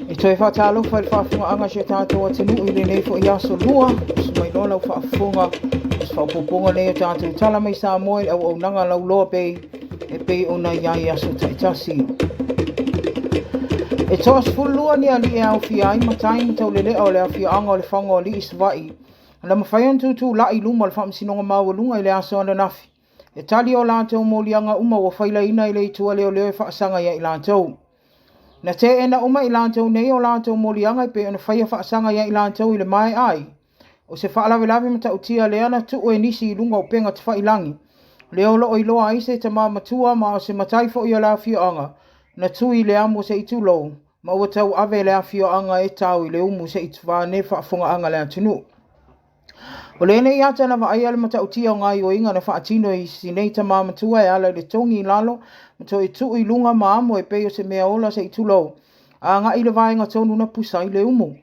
E toe faatalofa i le faafofogaaga a si o tatou atunuu i lenei foi aso lua, usu mai loa lau faafofoga, o se faaopoopoga lenei o tatou tala mai Samoa i le auaunaga lauloa bei e pei ona i ai aso taitasi. E toa 12 ni alii e aofia ai matai ma taulelea o le afioaga o Lefaga o Alii i Savaii, na mafai ona tutulai i luma o le Faamasinoga Maualuga i le aso ananafi, e tali o latou moliaga uma ua failaina i le itu a leoleo e faasaga ia i latou. Na teena uma i latou nei o latou moliaga e pei ona faia faasaga ia i latou i le maea ai o se faalavelave matautia lea na tuu e nisi i luga o upega tafailagi, lea o lo o iloa ai se tama matua ma o se matai foi o le afioaga na tui i le amo se i tulou ma ua tauave e le afioaga e tau i le umu se i vaeane faafofogaaga a le atunuu. O lenei ata na vaaia le matautia o gaoioiga na faatino i si nei tama matua e ala i le togi i lalo ma toe tuu i luga ma amo e pei o se mea ola se i tulou, agai i le vaega tonu na pusa ai le umu.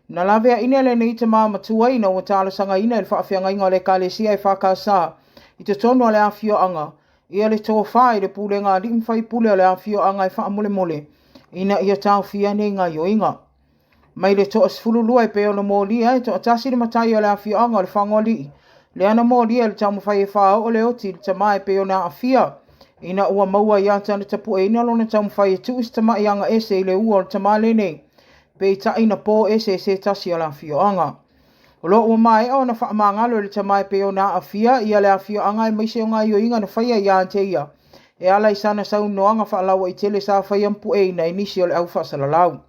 Na laveaina lenei tama matua ina ua talosagaina e le faafeagaiga o le Ekalesia EFKS i totonu o le afioaga ia le tofa i le pulega a alii ma faipule o le afioaga e faamolemole ina ia taofia nei gaoioiga. Mai le toa 12 e pei ona molia e toatasi le matai o le afioaga o Lefagoalii, lea na molia i le taumafai e faaoo le oti i le tama e pei ona aafia ina ua maua i ata na tapueina lona taumafai e tuu se tamai aga ese i le ua o le tama lenei, peitai na po ese e se tasi o le afioaga. O lo o ua maea ona faamagalo e le tama e pei ona aafia ia le afioaga aemaise o gaoioiga na faia ia te ia e ala i sana saunoaga faalauaitele sa faia ma pueina e nisi o le au faasalalau.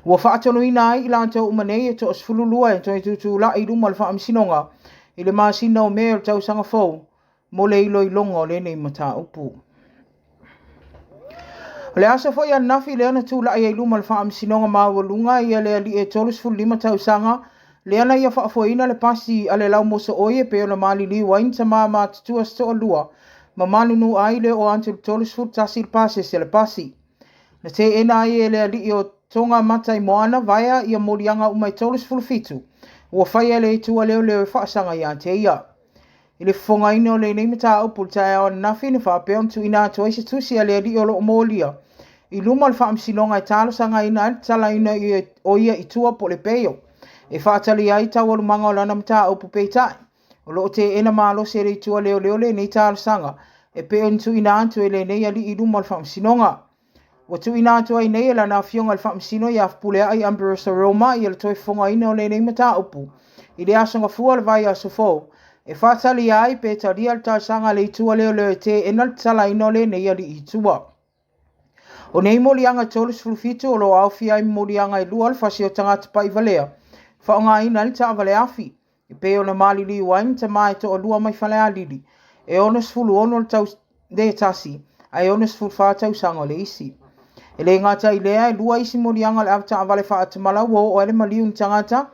Ua faatonuina ai i latou uma nei e toa 12 e toe tutulai i luma o le faamasinoga i le masina o Me o le tausaga fou mo le iloiloga o lenei mataupu. O le aso foi ananafi lea na tulai ai luma o le faamasinoga maualuga ia le alii e 35 tausaga lea na ia faafoeina le pasi a le laumosooi e pei ona maliliu ai ni tama matutua se toalua ma manunu ai le oo atu i le 31 le pasese a le pasi. Na teena ai e le alii o Toga Mataimoana vaea ia moliaga uma e 37 ua faia e le itu a leoleo e faasaga ia te ia. I le fofogaina o lenei mataupu i le taeao ananafi na faapea ona tuuina atu ai se tusi a le alii o lo o molia i luma o le faamasinoga e talosagaina ai le tatalaina o ia i tua po o le bail e faatalia ai taualumaga o lana mataupu peitai o lo o teena malosi e le itu a leoleo lenei talosaga e pei ona tuuina atu e lenei alii i luma o le faamasinoga. Ua tuuina atu ai nei e lana afioga i le Faamasino ia Fepuleai Ambrose Roma ia le toe fofogaina o lenei mataupu i le Aso Gafua o le vaiaso fou e faatalia ai pe talia le talosaga a le itu a leoleo e teena le tatalaina o lenei alii i tua. O nei moliaga e 37 o lo o aofia ai ma moliaga e lua o le fasi o tagata pa'ivalea faaaogaina ai le taavale afi e pei ona maliliu ai ni tama e toalua mai Falealili, e 66 le tau le tasi ae 64 tausaga o le isi. E le gata i lea, e lua isi moliaga o le avetaavale faatamala ua oo ai le maliu ni tagata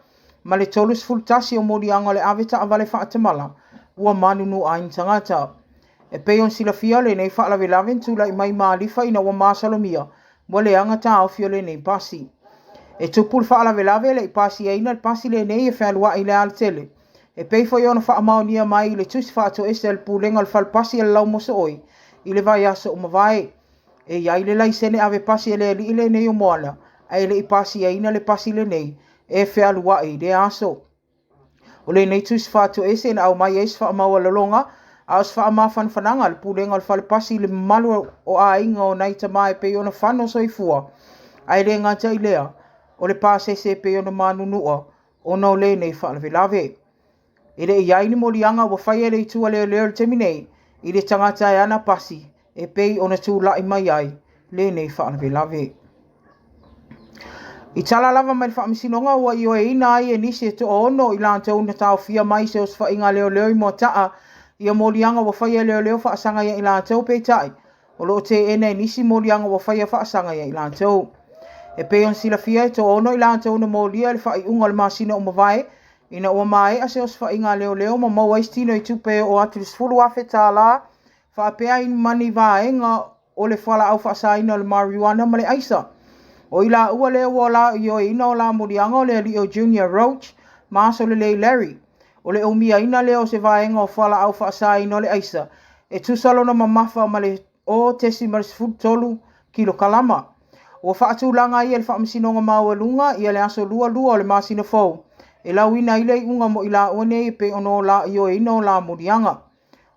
ma le 31 o moliaga o le avetaavale faatamala ua manunu ai ni tagata. E pei ona silafia o lenei faalavelave na tulai mai ma Alifa ina ua masalomia ua leaga taofi o lenei pasi. E tupu le faalavelave e le i pasiaina le pasi lenei e fealuai i le alatele, e pei foi ona faamaonia mai i le tusi faatoese a le Pulega o le Fale Pasi a le Laumosooi i le vaiaso ua mavae. E i ai le laisene ave pasi a le alii lenei o Moana, ae le i pasiaina le pasi lenei e fealuai i lea aso. O lenei tusi faatoese na aumai ai se faamaualaloga a o se faamafanafanaga a le Pulega o le Fale Pasi i le mamalu o aiga o nai tama e pei ona fano soifua, ae le gata i lea, o le pasese e pei ona manunua ona o lenei faalavelave. E le i i ai ni moliaga ua faia e le itu a leoleo i le taimi nei i le tagata e ana pasi e pei ona tulai mai ai lenei faalavelave. I tala lava mai le faamasinoga ua ioeina ai e nisi e toaono i latou na taofia mai se osofaiga a leoleo i Moataa ia moliaga ua faia e leoleo faasaga ia i latou peitai o lo o teena e nisi moliaga ua faia faasaga ia i latou. E pei ona silafia e toaono i latou na molia i le faaiuga o le masina ua mavae ina ua maea se osofaiga a leoleo ma maua ai se tino i tupe e oo atu i le $10,000 faapea ai ma ni vaega o le fualaau faasaina o le marijuana ma le aisa. O i laua lea ua la ioeina o la moliaga o le alii o Junior Roach ma Asolelei Larry. O le umiaina lea o se vaega o fualaau faasaina o le aisa e tusa lona mamafa ma le 0.13 kilokalama. Ua faatulaga ai e le Faamasinoga Maualuga ia le aso 22 o le masina fou e lauina ai le iuga mo i laua nei e pei ona o ioeina o la moliaga.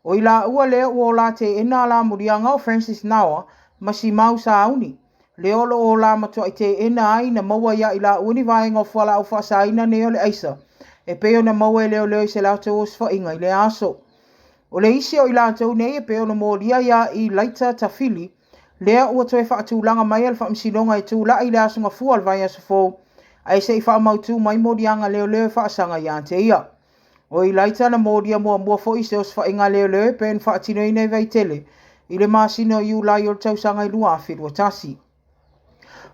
O i laua lea ua o la teena la moliaga o Francis Nawa ma Simau Sauni, lea o lo o la matuai teena ai na maua ia i laua ni vaega o fualaau faasaina nei o le aisa e pei ona maua e leoleo i se latou osofaiga i lea aso. O le isi o i latou nei e pei ona molia ia Ilaita Tafili, lea ua toe faatulaga mai e le Faamasinoga e tulai i le aso Gafua o le vaiaso fou, ae se i faamautu mai moliaga leoleo e faasaga ia te ia. O Ilaita na molia muamua foi i se osofaiga a leoleo e pei ona faatinoina i Vaitele i le masina o Iulai o le tausaga e 2021.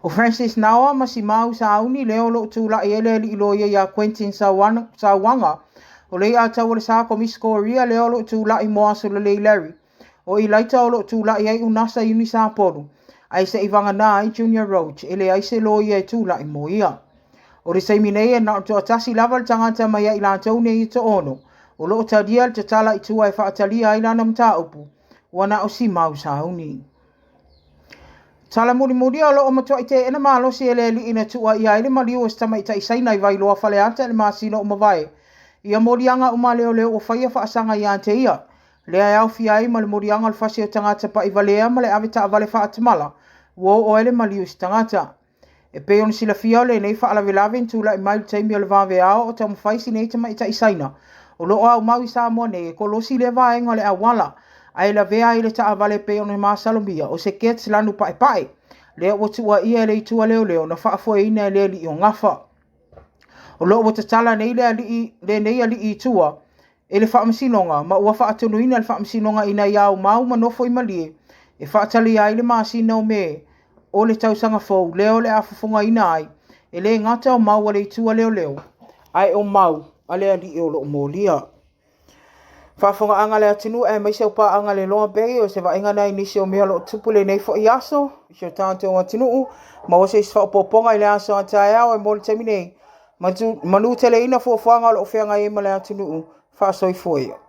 O Francis Nawa ma Simau Sauni lea o lo o tulai ai le alii loia ia Quentin Sauaga, o Leiataualesa Komisi Koria lea o lo o tulai mo Asolelei Larry, o Ilaita o lo o tulai ai Unasa Iuni Sapolu, ae se i vagana ai Junior Roach e leai se loia e tulai mo ia. O le taimi nei e na o le toatasi lava le tagata mai ai latou nei e toaono o lo o talia le tatala i tua e faatalia ai lana mataupu, ua na o Simau Sauni. Tala mulimuli o lo o matuai teena malosi e le alii na tuuaia ai le maliu o se tamaitai Saina i Vailoa Faleata i le masina ua mavae ia moliaga uma a leoleo ua faia faasaga ia te ia, lea e aofia ai ma le moliaga o le fasi o tagata pa'ivalea ma le ave taavale faatamala ua oo ai le maliu i se tagata. E pei ona silafia o lenei faalavelave na tulai mai i le taimi o le vaveao o taumafai si nei tamaitai Saina o lo o aumau i Samoa nei e kolosi lea vaega o le auala ae lavea ai le taavale e pei ona masalomia o se Getz lanu paepae lea ua tuuaia e le itu a leoleo na faafoeina e le alii o Gafa. O lo o ua tatala nei le alii, lenei alii i tua e le Faamasinoga ma ua faatonuina le Faamasinoga ina ia aumau ma nofo i malie e faatalia ai le masina o Me o le tausaga fou lea o le a fofogaina ai e le gata o mau a le itu a leoleo ae o mau a le alii o lo o molia. Faafofogaaga a le atunuu aemaise o paaga le Loa Bay o se vaaiga nai nisi o mea o lo o tupu lenei foi aso i si o tatou atunuu. Maua se isi faaopoopoga i le aso a taeao e mo le taimi nei. Manuteleina fuafuaga o lo o feagai ai ma le atunuu. Faasoifua ia.